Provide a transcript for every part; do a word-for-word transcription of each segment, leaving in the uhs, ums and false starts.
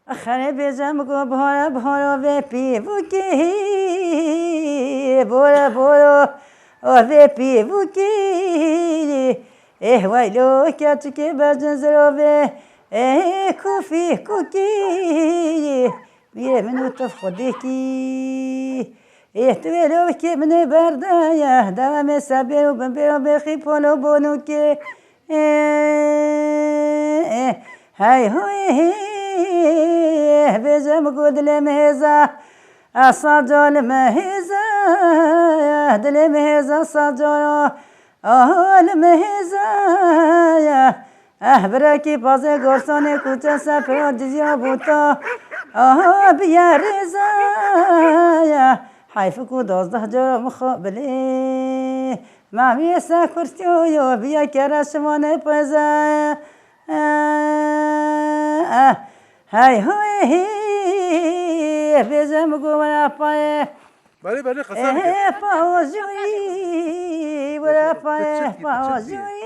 Xerê bêje min got, bihara, bihara vê pîvûkê, bora, bora, o vê pîvûkê. Ê weylo keçikê bejin zirovê, ê kufî kukî. Mîrê min û tu xwedêkî. Ê tu vê lovkê min ê berdaye, dewemê sebê û binbêro bêxî polo bonûkê. Ê, ê, hey hoyê, bêje min got dilê min hêza, a saco li min hêza, dilê min hêza saco, oh, li min hêza. Eh, birekî pazê gorsanê kuçe sefero ciziya bûta, oh, biya rêza. Heyf ku dozdeh cara min xwe bilê. Mamiyê ser kursiyoyo, biya kere şivanê pêze. Eh, eh, hey hoyê, bêje min got were payê. Belê, belê, qesab bike. Eh, pajurî, were payê, pajurî.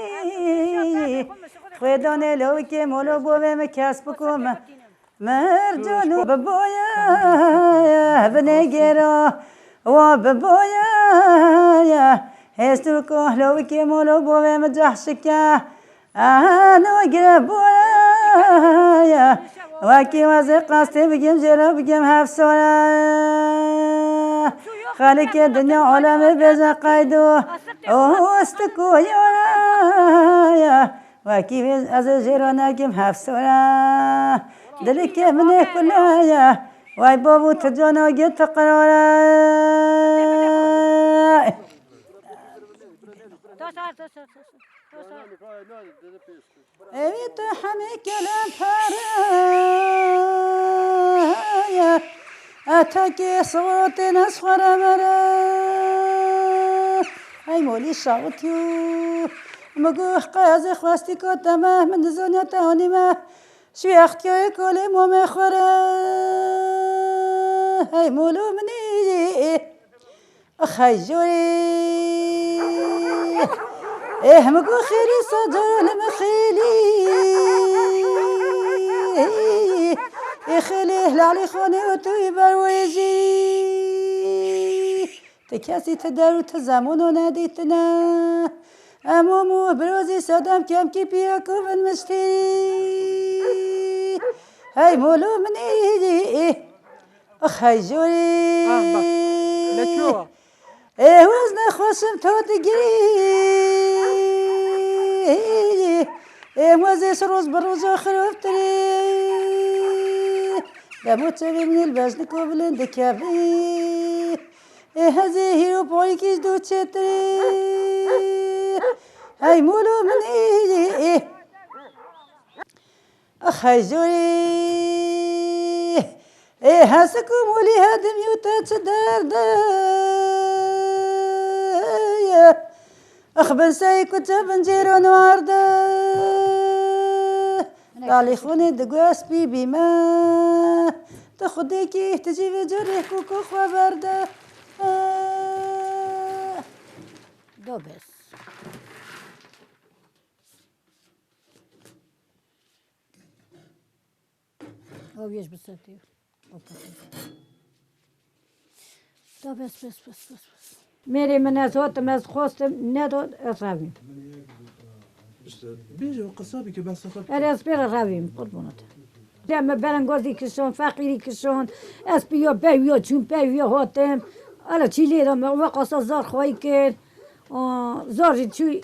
Xwêdanê lewikê molo bovê min kes biko min. Mercan û biboye, binê gêra, wa biboye, hêst û koh lewikê molo bovê min cah şike. Ano gire boye, wekî wezê qastê bigim, jêra bigim hevsore. Xalikê dinya olemê bêje qaydo, o stik û yore. Wekî vê ez ê jê re nekim hevsor e. Dilike min ê kule ye. Way bavû tu cana gê tu qirare. Ewî tu hemî kelem pere. Etekê sivotê nesxwere mere. Hey molî şawitî. Min got qey ez ê xwestî koteme, min dizaniya te anîme. Şû extiyayê kolê mamê xwe re. Hey molo min ê. Ax hey jorê. Ê min got xêrî sacar li min xêlî. Ê xêlê hilalî xanê û tu yî berwêjî. Ti kesî ti der û ti zemûno nedîtine. Em û mû birozî sedem kemkî piya ku bin miştî. Hey molo min ê. Ax hey jorî. Ah, bak. Ne çuwa? Ê hoz nexweşim to digirî. Ê hoz ê roz bi roja xiroftirî. Demo çevê min ê li bejniko bilind dikevî. Ê hezê hîro boyîkî ji do çêtirî. Hey molo min ê, ê. Ax hey jorî. Ê hesik û molî hedim yû te çi derde. Ax bin sey kuçe bin cêro nuarde. Dalî xwinê digo ez pî bîme. Tu xwedêkî tu jî vê carê ku ku xwe berde. Do bes. Ew yê ji bi ser tê. Hop, hop, hop. Da bes, bes, bes, bes, bes. Mêrê min ez hatim, ez xwestim, nedo, ez revîm. İşte, bêje, qisa bike, behsa xwe bike. Er ez pê re revîm, qurbana te. Ya me berengozî kişand, feqîrî kişand, ez piya pewiya çûm, pewiya hatim. Ala çîlê de me, we qasa zar xwayî kir. Aa, zar jî çû.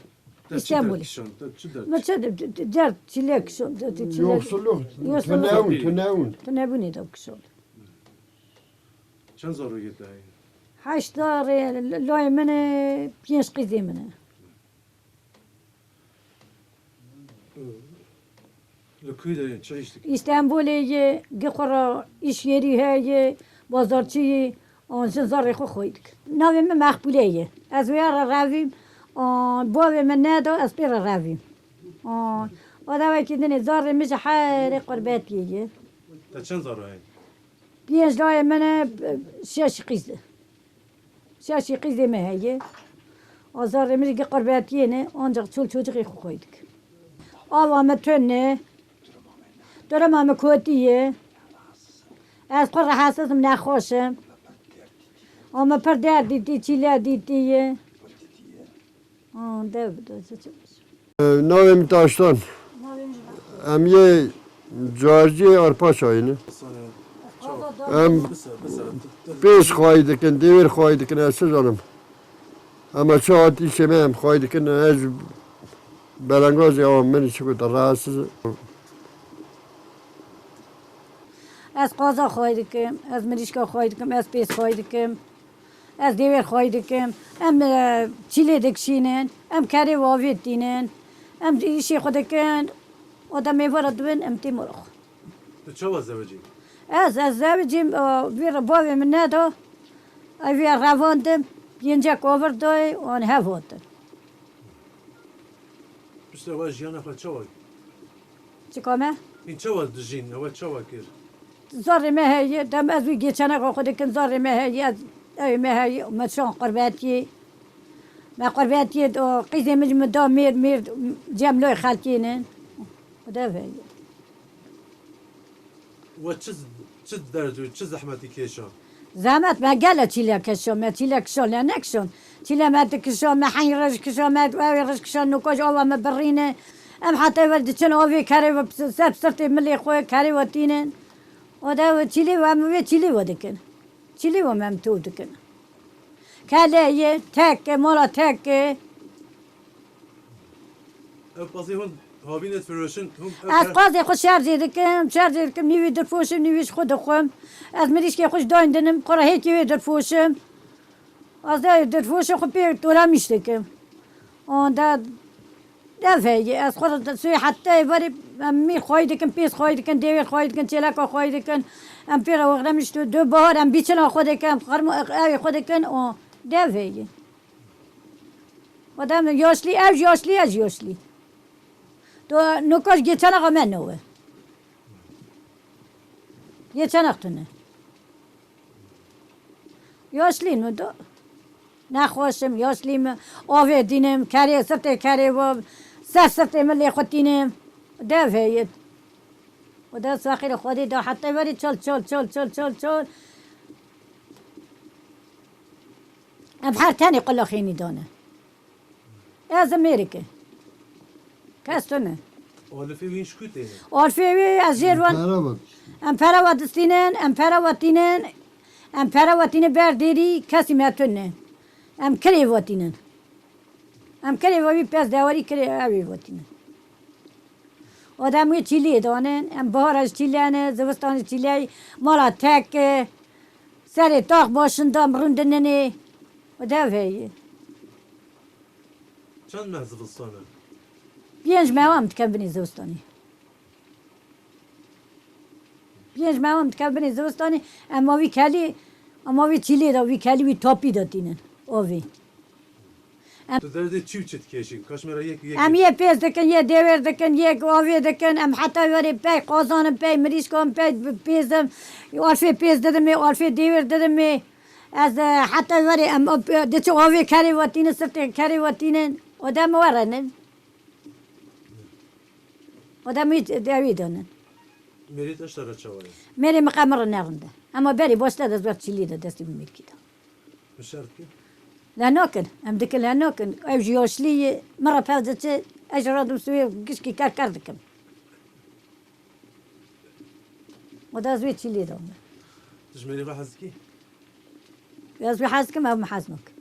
Te çi der Îstanbulê. Kişand? Te çi der? Me çi de, de, de, der çîlek kişand, de, de, çîlek. Yoksulluk. Yoksulluk. Tunewin, tunewin. Tunebûnê de kişand. Çend zarokê te heye? Heşt zarê, l-, layê min e, pênc qîzê min e. Li ku de ye? Çi îş dike? Îstanbulê ye, gi xwe re îş yerî heye, bazarçî ye, an jin zarê xwe xweyî dike. Navê min Mexbûle ye. Ez wê re revîm, an bavê min nedo, ez pê re revîm. An, o dawekî dinê zarê min ji herê qurbetiyê ye. Te çend zaro heye? Pênc layê min e, şeş qîz e. Şeşî qîzê me heye. Azarê min jî qurbetiyê ne, ancak çol çocukê xwe xwey dike. Ava me tune, duruma me kotî ye. Ez xwe rahatsiz im, nexweş im. Ama pir derd dîtî, çîle dîtî ye. Aa, dev, dev, dev. Navê min Taştan. Em yê Carciyê Arpaçayê ne. Em pêz xwayî dikin, dêwêr xwayî dikin, ez çi zanim. Ema çi hatî şê me em xwayî dikin, ez belengazê awa min çi ku te rahatsiz. Ez qaza xwayî dikim, ez mirîşka xwayî dikim, ez pêz xwayî dikim, ez dêwêr xwayî dikim. Em, e, çîlê dikişînin, em kerê wavê tînin, em îşê xwe dikin. O demê vara dibin, em tê mora xwe. Tu çawa zewicî? Ez, ez zewicîm, e, vî re bavê min neda. Ev vê revandim, pêncek ovir dayê, wan hev hatin. Piştre we jiyana xwe çawa? Çika me? Hîn çawa dijîn? Ewe çawa kir? Zarê me heye, dem ez wî geçenexa xwe dikim, zarê me heye, ez, ew me heye, me şan qurbetiyê. Me qurbetiyê, o qîzê min ji min da mêr, mêr cem loy xelkê ne. O da ev heye. We çi, çi derd û çi zehmetî kêşa? Zehmet me gele çîle kişon, me çîle kişon, lê nekişon. Çîle me dikişon, me heyî rij kişon, me ewê rij kişon, nûkoj ava me birîne. Em heta ver diçin avê kerê ve ser sirtê milê xwe, kerê ve tînin. O da ve çîlê ve em vê çîlê ve dikin. Çîlê ve me em tû dikin. Kele ye, tek e, mala tek e. Ev pazê hûn havînê difiroşin, hûn ev Ez her qazê xwe şerjê dikim, şerjê dikim, nîvî dirfoşim, nîvî ji xwe dixwim. Ez mirîşkê xwe ji dayîn dinim, xwe re hêkî wê dirfoşim. Ez de dirfoşim xwe pê tolemîş dikim. Onda dev heye, ez xwe re swê heta êvarê em mîr xwayî dikin, pêz xwayî dikin, dêwêr xwayî dikin, çêleka xwayî dikin. Em pê re wexlemîş tu, du bahar em bîçina xwe dikin, em xermo ewê xwe dikin, o dev heye. Adam yaşlı, ev yaşlı, ez yaşlı. Do nokaj geçenek me ne we. Geçenek tune. Yaşlı nu do. Nexweşim, yaşlî me, avê dînim, kerê, sirtê kerê vo, ser sirtê min lê xwe tînim. Dev heye. O da saxîr Xwedê da heta verî çol, çol, çol, çol, çol, çol. Em her tenê qulaxênî dane. Ez ê mêrike. Kes tune. Alifê wî ji ku têne? Alifê wî ez jêr wan. Pere ve. Em pere ve distînin, em pere ve tînin. Em pere ve tînin ber dêrî, kesî me tune. Em kirê ve tînin. Em kirê ve wî pez dewarî kirê ew ê ve tînin. Odem wê çîlê danin, em bahara ji çîlene, zivistan ji çîley, mala tek, serê tax başinda em rûn dininê. O dev heye. Çend meh zivistan e? Pênc meh em dikin binê zivistanê. Pênc meh em dikin binê zivistanê, em ma vî kelî, em ma vî çîlê de, vî kelî wî tapî de tînin. Ovî. Em Tu derdê çi û çi dikêşî? Kaş me re yek yek. Em yê pêz dikin, yê dêwêr dikin, yê avê dikin, em heta werê pey qazanin, pey mirîşkan, pey pêzim, alfê pêz didimê, alfê dêwêr didimê. Ez, e, heta werê em, e, diçi avê kerê vetînin, sirtê kerê vetînin. O dem werenin. O dem wî dewî dinin. Mêrê te ji te re çawa ye? Mêrê min qe min re ne rind e. Ema berê başte de ez wer çîlî de destê min mêrkî de. Min şer dikî? Le nakin, em dikin le nakin. Ew ji yaşlî ye, min re pev diçe, ez ji radim swê gişkî ker ker dikim. O da ez wê çîlê dame. Tu ji mêrê xwe hez dikî? Ez wê hez dikim, ew min hez nakin.